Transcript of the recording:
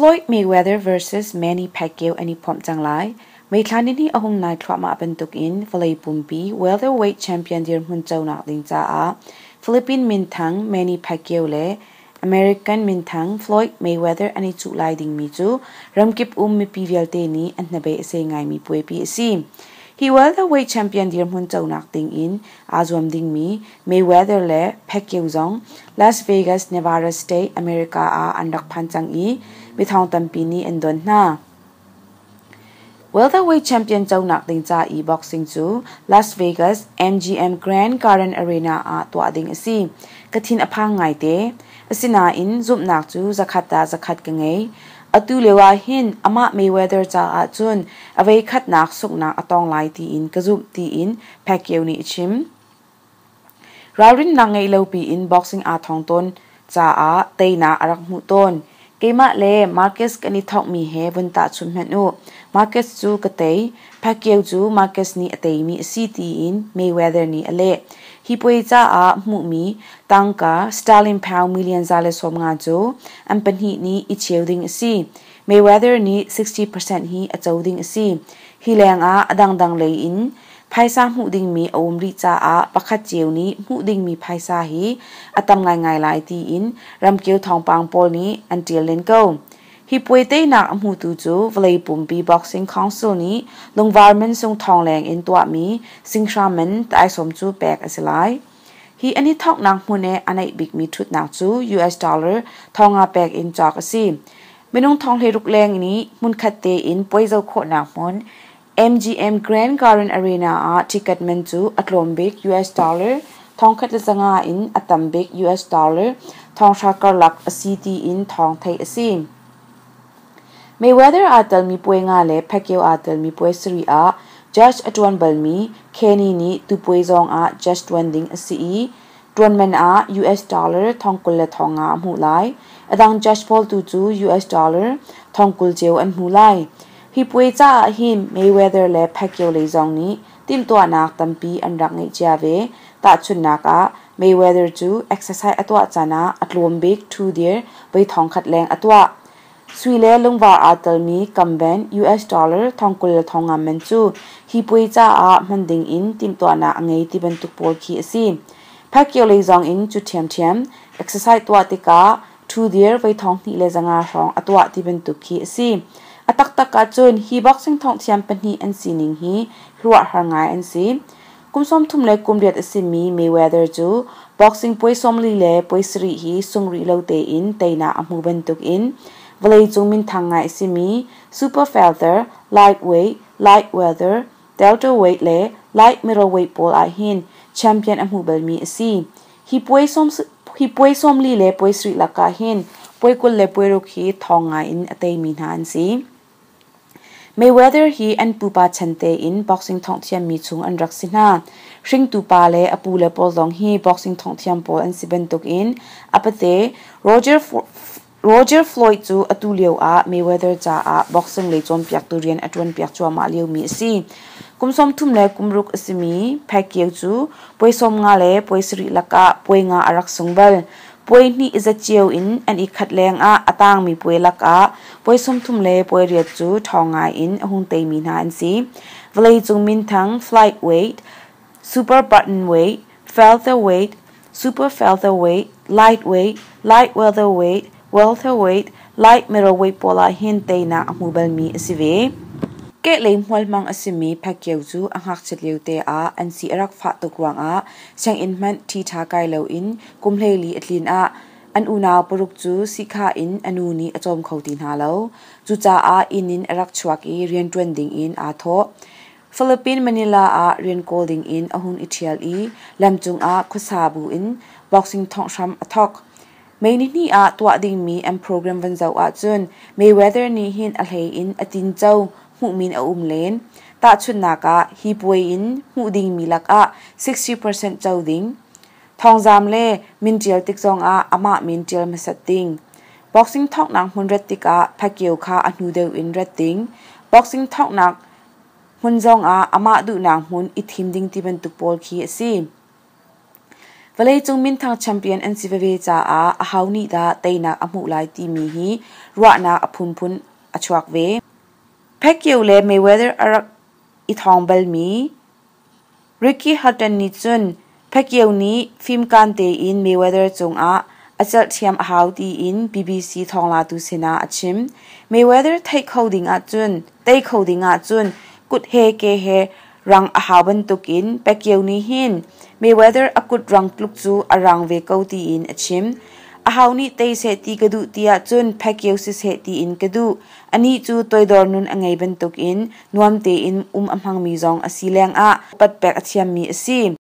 Floyd Mayweather vs Manny Pacquiao an i phomh cang lai. May thla nihnih a hung nai thluahmah bantukin vawlei pumpi welterweight champion dirhmun conak ding caah Philippine minthang Manny Pacquiao le American minthang Floyd Mayweather an i cuh lai dingmi cu ramkip um mipi vialte nih an hnabei a sei ngaimi puaipi a si. Hi welterweight champion dirhmun conak ding in aa zuam dingmi Mayweather le Pacquiao zong Las Vegas, Nevada State, America ah an rak phan cang i mithawng tampi nih an don hna. Welterweight champion conak ding ca i boxing cu Las Vegas MGM Grand Garden Arena ah tuah ding a si. Ka thin a phang ngaite. Asinain zumhnak cu zakhat ah zakhat ka ngei. Atu lio ah hin amah Mayweather caah cun a voikhatnak sunghnak a tong lai tiin ka zumh tiin Pacquiao nih a chim. Ralrinnak ngeih lo piin boxing aa thong tawn caah teinak a rak hmuh tawn. Keimah le Marquez kan i thonghmi he vun tahchunh hmanh u. Marquez cu ka tei, Pacquiao cu Marquez nih a teimi a si tiin Mayweather nih a leh. Hi puai caah hmuhmi tangka sterling pound million 115 cu an pahnih nih i cheu ding a si. Mayweather nih 60% hi a co ding a si. Hi lengah a dangdang lei in phaisa hmuh dingmi a um rih caah pakhat cio nih hmuh dingmi phaisa hi a tam ngaingai lai tiin ramkil thawngpang pawl nih an ṭial len ko. Hi puai teinak a hmutu cu vawlei pumpi Boxing Council nih lungvar mansung thawngleng in tuahmi singhra man taisawm cu pek a si lai. Hi an i thawknak hmun i a naih bikmi ṭhutnak cu US dollar 500 pek in cawk a si. Minung 16,000 leng nih hmunkhat tein puai zoh khawhnak hmun MGM Grand Garden Arena ah ticket man cu a tlawm bik US dollar 1,500 in a tam bik US dollar 5,000 karlak a si tiin thawng theih a si. Mayweather aa telmi puai nga le Pacquiao aa telmi puai sarih ah judge a ṭuan balmi Kenny nih tupuai zong ah judge ṭuan ding a si i ṭuanman ah US dollar 25,000 a hmuh lai. A dang judge pawl tu cu US dollar 20,000 cio an hmu lai. Hi puai caah hin Mayweather le Pacquiao lei zong nih timhtuahnak tampi an rak ngeih cia ve. Tahchunhnak ah, Mayweather cu exercise a tuah caan ah a tlawm bik ṭhu dir voi 1,000 leng a tuah. Sui le lungvar aa telmi kamben US dollar 25,000 man cu hi puai caah hman ding in timhtuahnak a ngei ti bantuk pawl khi a si. Pacquiao lei zong in cu ṭhiamṭhiam exercise tuah tikah ṭhu dir voi 2,500 hrawng a tuah ti bantuk khi a si. A taktak ahcun hi boxing thonghthiam pahnih an sining hi ruahhar ngai an si. Kum 38 a simi Mayweather cu boxing puai 40 le puai sarih hi sung rih lo tein teinak a hmu bantukin vawleicung minthang ngai a simi super welter, lightweight, light welter, welterweight le light middleweight pawl ahhin champion a hmu balmi a si. Hi puai 40 le puai sarih lakah hin puai 20 le puai ruk hi thawng ngai in a teimi hna an si. Mayweather hi an pupa chan tein boxing thonghthiammi chung an rak si hna. Hringtu pa le a pule pawl zong hi boxing thonghthiam pawl an si bantukin a pate Roger Floyd cu atu lio ah Mayweather caah boxing lei cawnpiaktu rian a ṭuanpiak cuahmah liomi a si. Kum 36 a simi Pacquiao cu puai 50 le puai sarih lakah puai nga a rak sung bal. Puai hnih zatcio in an i khat lengah a tangmi puai lakah puai 30 le puai riat cu ṭhawng ngai in a hung teimi hna an si. Vawleicung minthang flyweight, super buttonweight, featherweight, super featherweight, lightweight, light welterweight, welterweight, light middleweight pawl ah hin teinak a hmu balmi a si ve. Kehlei hmualhmang a simi Pacquiao cu a ngakchiat lio te ah an si a rak fah tuk ruangah sianginn hmanh ṭhiṭha kai loin kum 14 a tlin ah an unau paruk cu sihkhah in a nu nih a cawm kho ti hna lo. Cucaah inn in a rak chuak i rianṭuan dingin aa thawh. Philippine Manila ah rian kawl dingin a hun i ṭhial i lamcung ah khuasa buin boxing thongh hram a thawk. May nihnih ah tuah dingmi an program van zoh ahcun Mayweather nih hin a hlei in a tinco hmuhmin a um len. Tahchunhnak ah, hi puai in hmuh dingmi lakah 60% co ding. Thawngzam le min ṭial tik zongah amah min ṭial hmasat ding. Boxing thonghnak hmun rat tikah Pacquiao kha a hnu deuh in rat ding. Boxing thonghnak hmun zongah amah duhnak hmun i thim ding ti bantuk pawl khi a si. Vawleicung minthang champion an si veve caah aho nih dah teinak a hmuh lai timi hi ruahnak a phunphun a chuak ve. Pacquiao le Mayweather a rak i thawng balmi Ricky Hatton nih cun Pacquiao nih fimkaan tein Mayweather cungah a celh thiam a hau tiin BBC thawnglatu sinah a chim. Mayweather theih kho ding ahcun tei kho ding ahcun kut he ke he rang a hau bantukin Pacquiao nih hin Mayweather a kut rang tluk cu a rang ve ko tiin a chim. Aho nih tei seh ti ka duh ti ahcun Pacquiao siseh tiin ka duh. Anih cu toidor nun a ngei bantukin nuam tein um a hmangmi zong a si lengah patpek a thiammi a si.